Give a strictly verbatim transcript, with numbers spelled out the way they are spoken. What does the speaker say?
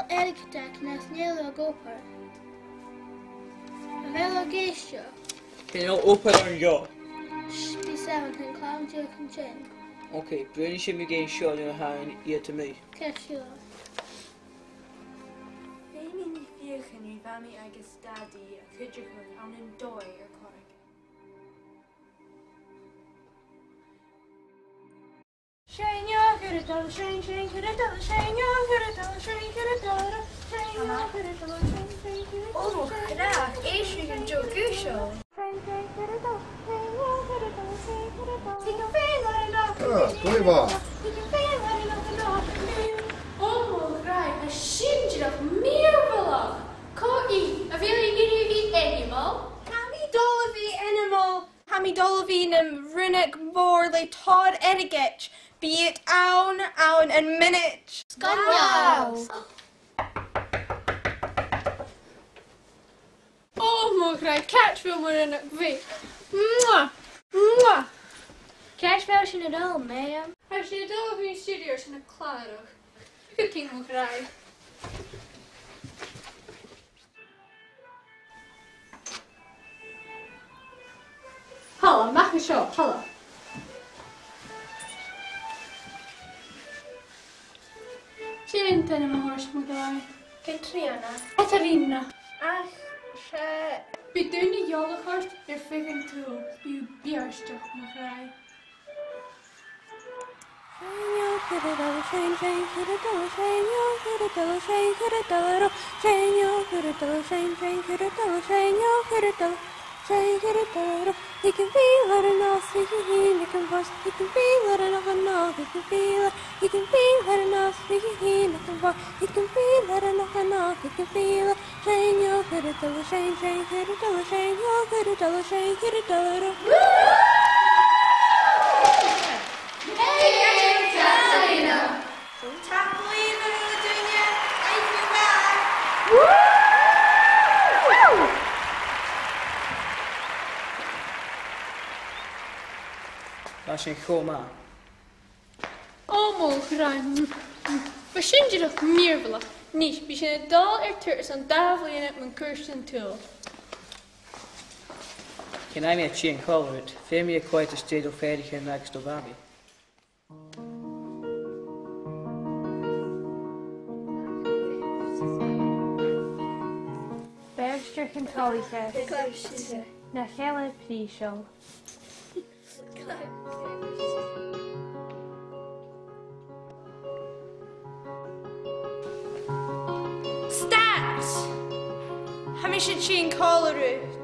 Airgead aig an eas nì le obair. A bheil thu ag èisteachd? Chan eil obair an seo. Sh, bidh seo an clann dìreach an sin. Ok, bruidhnidh sinn mu dheidhinn seo nuair a tha iad a-muigh. Ceart gu leòr. Feumaidh mi feuchainn ri Mamaidh agus Dadaidh a chuideachadh ann an dòigh air choreigin. Seinn, o, chuir a' dol, seinn, seinn, chuir a' dol, seinn, o, chuir a' dol, seinn, chuir a' dol, seinn, o, chuir a' dol, seinn, seinn, chuir a' dol, seinn, seinn, chuir a' dol, seinn, seinn, chuir a' dol, seinn, o, chuir a' dol, seinn, chuir a' dol, seinn, chuir a' dol. Thig am fèill air an loch. Ah, glè mhath. Thig am fèill air an loch, an loch. O mo ghraidh, tha sin dìreach mìorbhaileach. Cò i? A bheil i ag iarraidh a bhith ainmeil? Tha mi dol a bhith ainmeil. Tha mi dol a bhith nam rionnagan mòr le tòrr airgid. Bidh iad ann, ann am mionaid. Sgoinneil! Wow! O mo ghraidh, càit a bheil mo rionnagan bheag? Mwah! Mwah! Càit a bheil sinn a' dol, Mamaidh? Tha sinn a' dol a bhith san stiùidio airson a' chlàradh. Good thing, mo ghraidh. Thalla, a-mach à seo, thalla. Dè an t-ainm a th' ort, mo ghraidh? Catrìona. Catrìona. Ach, 's e. Bidh daoine eòlach ort air feadh an t-saoghail, bidh thu beartach, mo ghraidh. Seinn, o, chuir a' dol, seinn, seinn, chuir a' dol, seinn, o, chuir a' dol, seinn, chuir a' dol, ro-, seinn, o, chuir a' dol, seinn, seinn, chuir a' dol, seinn, o, chuir a' dol, seinn, chuir a' dol, ro-, thig am fèill air an loch, thig a shìneadh am bàrr, thig am fèill air an loch, an loch, thig am fèill air, thig am fèill air an loch, thig a shìneadh am bàrr, thig am fèill air an loch, an loch, thig am fèill air. Seinn, o, chuir a' dol, seinn, seinn, chuir a' dol, seinn, o, chuir a' dol, seinn, chuir a' dol, ro-. Tapadh leibh, a h-uile duine, thank you, bye. Tha sin cho math. O mo ghraidh. Bha sin dìreach mìorbhaileach. Nis, bidh sinn a' dol air turas ann an dà bhliadhna mun cuairt an t-saoghail. Chan eil mi a' tighinn còmhla riut. Feumaidh mi a' coimhead às dèidh do phàrantan agus do Mhamaidh. Beairteach an toileachas. Nach eil e prìseil. Stad! Tha mise a' tighinn còmhla riut.